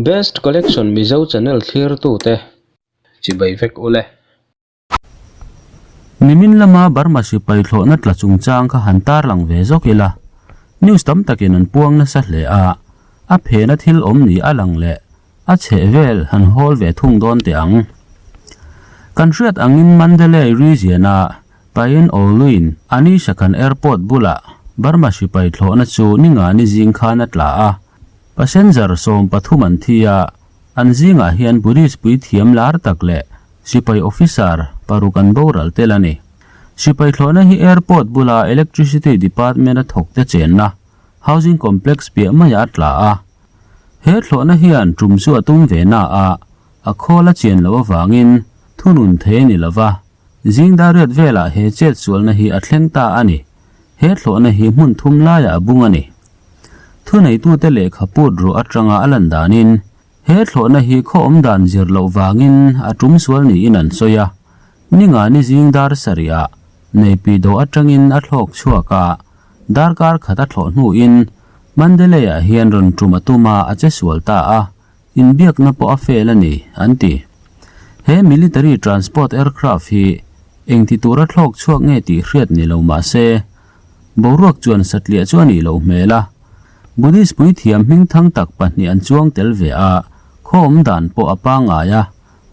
Best Collection Mizo channel thlirtute chibai vek ule. Nimin lama Burma sipai thlawhna tla chungchang kha han tarlang ve zawk ila, news tam takin an puang nasa hle a, a phena thil awm ni a lang leh a chheh vel han hawl ve thung dawn teh ang. Kan hriat angin Mandalay region-a Pain Oluin Anisha Khan Airport bulah Burma sipai thlawhna chu ningani zing khan a tla a, passenger 13 an thi a, an zingah hian Buddhist puithiam lar tak leh sipai officer paruk an boral tel a ni. Sipai thlawhna hi airport bula electricity department a thawkte chenna housing complex piah maiah a tla a. He thlawhna hian tum chu a tum ve na a, a khawl a chian loh avangin thunun thei a ni lova. Zing dar riat velah he chet sualna hi a thleng ta a ni. He thlawhna hi hmun thum laiah a bung a ni. Thuneitute lehkha put ruah atanga a lan danin he thlawhna hi khaw awm dan zir loh vangin a tum sual niin an sawi a. Ningani zing dar sarihah Neipi do atangin a thlawk chhuak a, darkar khat a thlawh hnuin Mandalay-ah hian rawn tum a tum a, a che sual ta a. Inbiakna pawh a fail a ni, an ti. He military transport aircraft hi engti tura thlawk chhuak nge tih hriat ni lo mah se, boruak chuan satliah chu a nih loh hmel a. Buddhist puithiam hmingthang tak pahnih an chuang tel ve a, khaw awm dan pawh a pangngai a,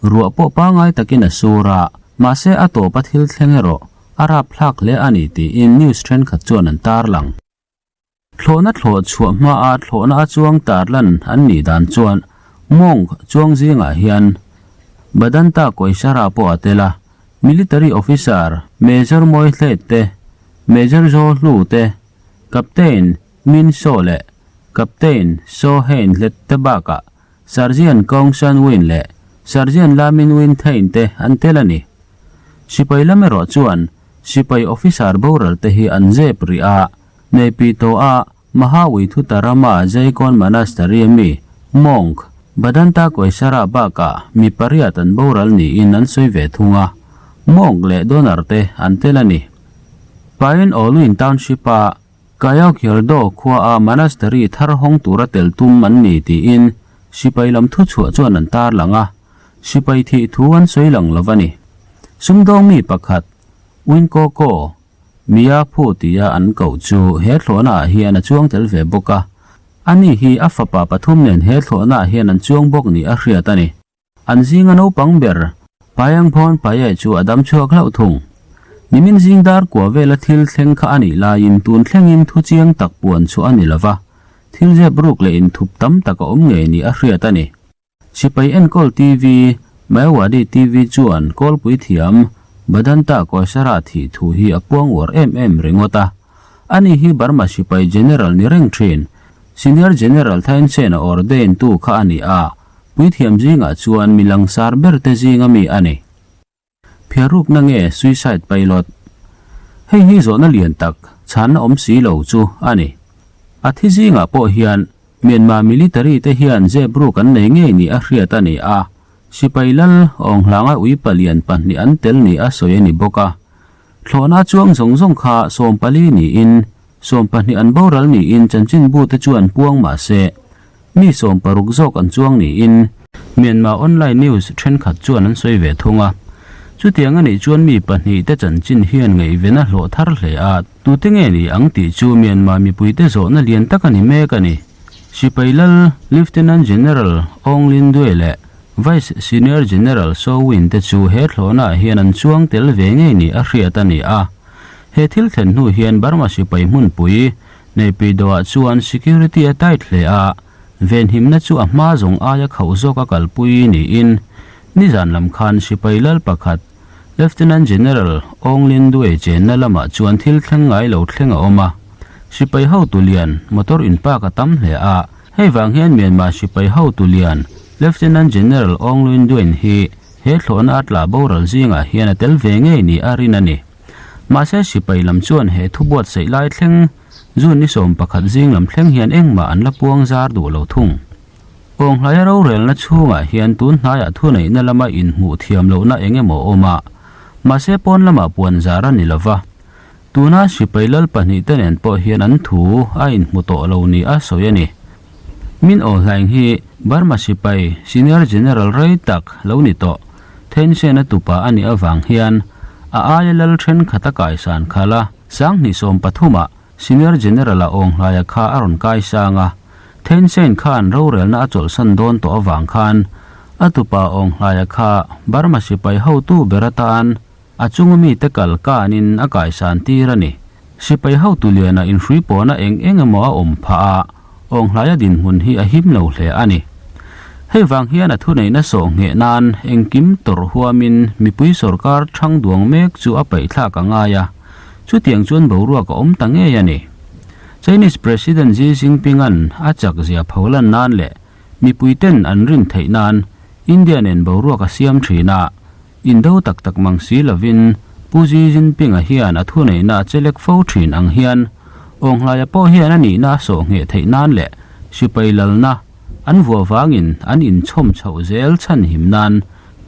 ruah pawh pangngai takin a sur a, mahse a tawpa thil thleng erawh a rapthlak hle a ni tiin news thenkhat chuan an tarlang. Thlawhna thlawh chhuah hmaa thlawhna a chuang tarlan an nih dan chuan Monk chuang zingah hian Badanta Koisara pawh a tel a, Military Officer Major Mawi Hlet te, Major Zaw Hlu te, Captain Min Saw leh Captain Saw Hein Hlet te bakah Sergeant Kaung San Win leh Sergeant La Min Win Thein te an tel a ni. Sipai lam erawh chuan sipai officer boral te hi an zep rih a, Neipi tawha Mahawi Thutarama Jaikawn Monastery ami monk Badanta Koisara bakah mi pariat an boral niin an sawi ve thung a, monk leh donor te an tel a ni. Pain Oluin Township-a Kayaukhyardo khuaa monastery thar hawng tura tel tum an ni tiin sipai lam thuchhuah chuan an tarlang a, sipai thih thu an sawi lang lo a ni. Sumdawng mi pakhat Winkoko Mia phu tia an koh chu he thlawhna ah hian a chuang tel ve bawk a, ani hi a fapa pathum nen he thlawhna ah hian an chuang bawk nih a hriat a ni. An zinga naupang ber Payangphawn Paye chu a dam chhuak hlauh thung. Nimin zing dar kua vela thil thleng kha a nih laiin tun thlengin thu chiang tak puan chu a ni lova, thil zep ruk leh inthup tam tak a awm ngei nih a hriat a ni. Sipai enkawl TV, Mayawadi TV chuan kawlpui thiam Badanta Koisara thih thu hi a puang uar em em ringawt a. Ani hi Burma sipai General ni reng thin, Senior General Thein Sein a ordain tu kha a ni a, puithiam zingah chuan mi langsar ber te zinga mi a ni. Phiarrukna nge suicide pilot? Hei hi zawhna lian tak, chhanna awm si lo chu a ni. A thi zingah pawh hian Myanmar military te hian zep ruk an nei ngei ni a hriat a ni a, sipai lal Aunghlanga ui palian pahnih an tel ni a sawi a ni bawk a. Thlawhna chuang zawng zawng kha 14 niin 12 an boral niin chanchinbu te chuan puang mah se, mi 60 zawk an chuang niin Myanmar online news thenkhat chuan an sawi ve thung a. Chutiang a nih chuan mi pahnih te chanchin hian ngaihven a hlawh thar hle a, tute nge ni ang tih chu Myanmar mipuite zawhna lian tak a ni mek a ni. Sipai lal Lieutenant General Aung Lin Dwe leh Vice Senior General Saw Win te chu he thlawhnaah hian an chuang tel ve ngei ni a hriat a ni a. He thil thlen hnu hian Burma sipai hmunpui Naypyidaw-ah chuan security a tight hle a, Venhimna chu a hma zawng aia khauh zawk a kalpui niin nizan lam khan sipai lal pakhat Lieutenant General Aung Lin Dwe chenna lamah chuan thil thleng ngai lo thleng a awm a. Sipai hotu lian motor in park a tam hle a, hei vang hian Myanmar sipai hotu lian Lieutenant General Aung Lin Dwe hi he thlawhna a tlah boral zingah hian a tel ve ngei ni a rin a ni. Mahse sipai lam chuan he thu buatsaih lai thleng June ni 11 zing lam thleng hian engmah an la puang zar duh lo thung. Awnghlaia rorelna chhungah hian tun hnaiah thuneihna lama inhmuh thiam lohna eng emaw a awm a, mahse pawn lamah puan zar a ni lo va. Tuna sipai lal pahnih te nen pawh hian an thu a inhmu tawh lo ni a sawi a ni. Min Aw Hlaing hi Burma sipai Senior General rei tak lo ni tawh Thein Sein-a tupa a nih avang hian a aia lal thenkhat a kaisan khalh a, 2013-ah Senior General-a awnghlaia kha a rawn kai sang a, Thein Sein khan rorelna a chawlhsan dawn tawh avang khan a tupa awnghlaia kha Burma sipai hotu ber atan a chunga mite kal kanin a kaisan tir a ni. Sipai hotu liana inhrui pawna eng eng emaw a awm phah a, awnghlaia dinhmun hi a him lo hle a ni. Hei vang hian a thuneihna sawh ngheh nan engkim tawrh huamin mipui sorkar thang duang mek chu a paihthlak a ngai a, Chutiang chuan boruak a awm ta ngei a ni. Chinese President Xi Jinping-a'n a chak zia pholan nan leh mipuiten an rin theih nan India nen boruak a siam thin a, indo tak tak mang si lovin Pu Xi Jinping-a hian a thuneihna a chelek fo thin ang hian Awnghlaia pawh hian a nihna a sawh ngheh theih nan leh sipai lalna an vuah vangin an inchhawm chhoh zel chhanhim nan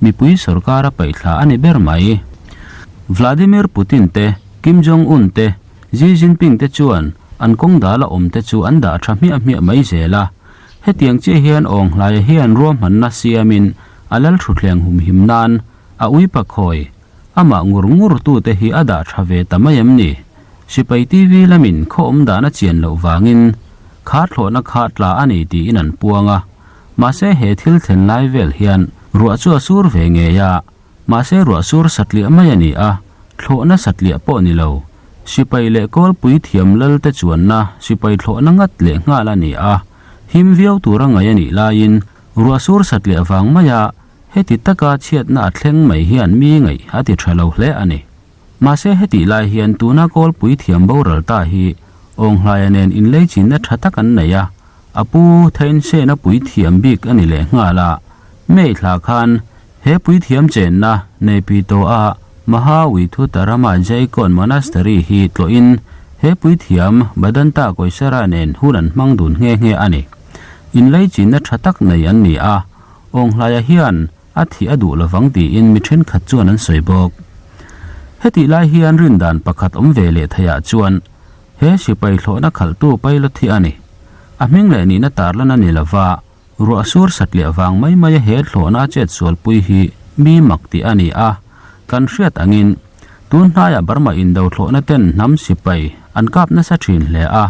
Mipui sorkar a paihthla a ni ber mai. Vladimir Putin te, Kim Jong Un te, Xi Jinping te chuan an kawng dal a awm te chu an dah tha hmiah hmiah mai zel a. Hetiang chiah hian Awnghlaia hian ruahmanna siamin a lal thutthleng humhim nan a uipa khawi amah ngur ngur tute hi a dah tha ve ta mai em ni? Sipai TV lamin khaw awm dan a chian loh vangin kha thlawhna kha tla a ni tiin an puang a. Mahse he thil thlen lai vel hian ruah chu a sur ve ngei a, mahse ruah sur satliah mai a ni a, thlawhna satliah pawh ni lo. Sipai leh kawlpui thiam lal te chuanna sipai thlawhna ngat leh nghal a ni a, him viau tura ngaih a nih laiin ruah sur satliah vang maia heti taka chhiatna a thleng mai hian mi ngaih a ti tha lo hle a ni. Mahse hetih lai hian tuna kawlpui thiam boral ta hi Awnghlaia nen inleichinna tha tak an nei a, A pu Thein Sena puithiam bik a ni leh nghal a, May thla khan he puithiam chenna Naypyidaw-a Maha Withutarama Jaikon Monastery hi tlawhin he puithiam Bhadanta Koisara nen hun an hmang dun nghe nghe a ni. Inleichinna tha tak nei an ni a, Awnghlaia hian a thih a duh lovang tiin mi thenkhat chuan an sawi bawk. Hetih lai hian rindan pakhat awm ve leh theiah chuan He sipai thlawhna khalhtu pilot hi a ni. A hming leh nihna tarlan a ni lova, ruah sur satliah vang mai maia he thlawhna a chet sualpui hi mi mak tih a ni a. Kan hriat angin, tun hnaiah Burma indo thlawhna ten hnam sipai an kap nasa thin hle a.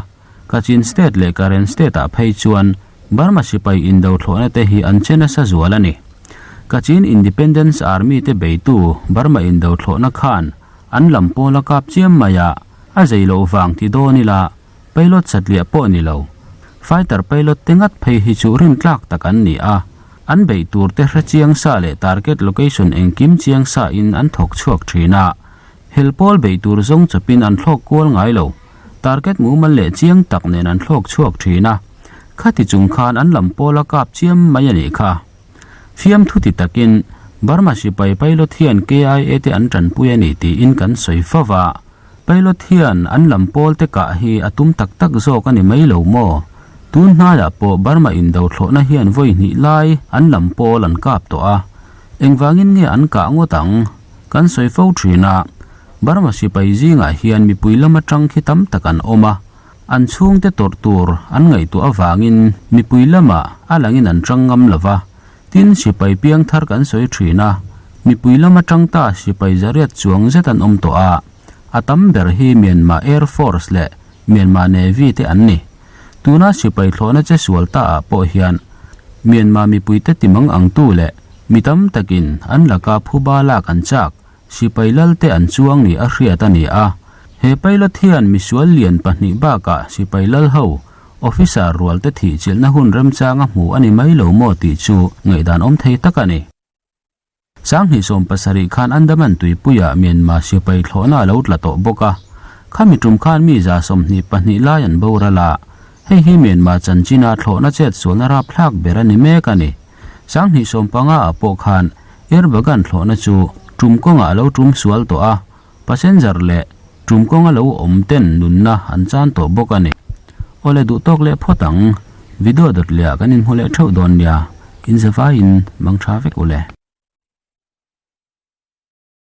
Kachin State leh Karen State-ah phei chuan Burma sipai indo thlawhna te hi an che nasa zual a ni. Kachin Independence Army te beitu Burma indo thlawhna khan An lam pawl a kap chiam mai a, a zei loh vang ti dawn ila, pilot satliah pawh ni lo. Fighter pilot te ngat phei hi chu rin tlak tak an ni a, an beih tur te hre chiang sa leh target location engkim chiang sa in an thawk chhuak thin a, hel pawl beih tur zawng chawpin an thlawk kual ngai lo, target mumal leh chiang tak nen an thlawk chhuak thin a, khati chung khan an lam pawl a kap chiam mai a nih kha. Fiamthu ti takin, Burma sipai pilot hian KIA te an tanpui a ni tiin kan sawi fo va. Pilot hian an lam pawl te kah hi a tum tak tak zawk a ni mai lo maw? Tun hnaiah pawh Burma indo thlawhna hian vawi hnih lai an lam pawl an kap tawh a. Engvangin nge an kah ngawt ang? Kan sawi fo thin a. Burma sipai zingah hian mipui lam atang khi tam tak an awm a. An chhungte tawrh tur an ngaihtuah avangin mipui lamah a langin an tang ngam lo va, tin sipai piang thar kan sawi thin a, mipui lama tang ta sipai zariat chuang zet an awm tawh a, a tam ber hi Myanmar Air Force leh Myanmar Navy te an ni. Tuna sipai thlawhna che sual ta ah pawh hian Myanmar mipuite timang angtu leh mi tam takin an laka phuba lak an chak Sipai lalte an chuang ni a hriat a ni a, he pilot hian misual lian pahnih bakah sipai lal ho officer rualte thih chilhna hun remchang a hmu a ni mai lo maw tih chu ngaihdan awm thei tak a ni. 2017 khan Andaman tuipuiah Myanmar sipai thlawhna a lo tla tawh bawk a, khami tum khan mi 22 lai an boral a, hei hi Myanmar chanchina thlawhna chetsualna rapthlak ber a ni mek a ni. 2015 ah pawh khan Erbagan thlawhna chu tum kawngah a lo tum sual tawh a, passenger leh tum kawnga lo awm ten nunna an chan tawh bawk a ni. Awle duh tawk leh phawt ang, video dawt leh ah kan inhmu leh theuh dawn nia, inzavaiin mang tha vek ule.